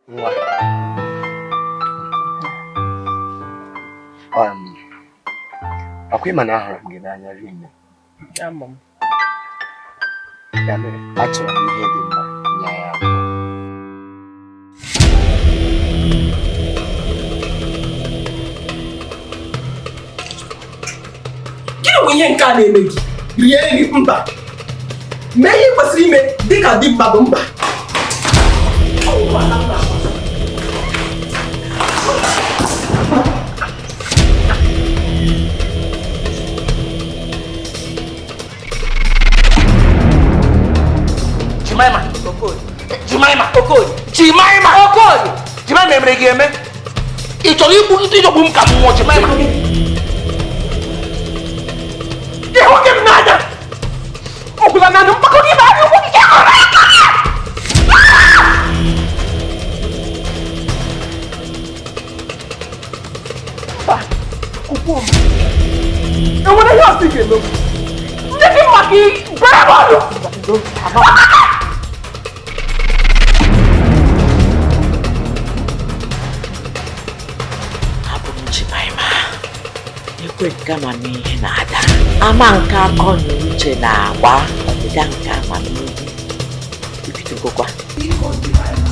Nwa, ọkwa ị ma na ahụrụ m gị n'anya rinne. Ama m. Ya mere achọrọ m ihe dị mma nye ya abụọ. Gịnị bụ ihe nke a na-eme gị? Rie nri mba. Mee ihe ị kwesịrị ime dịka di mmadụ mba. Jemima. Jemima. Jemima. Jemima emere gị eme. Ị chọrọ igbu ndị ịjọgbu m ka m nwụọ, Jemima. Ị hụghị m n'anya. Ọ gwụla naanị mkpakọ gị na ụkwụ gị hụrụ aka. Mba, kwukwuo m. Enwere ihe ọzọ ị ga-eme m? Ndị dị mma ka ị bere m ọnụ. Abụ m Jemima. Ekwe nke amamihe na-ada, ama nke akọ na uche na-agba, ọdịda nke amamihe ebidogokwa. Biko, Jemima.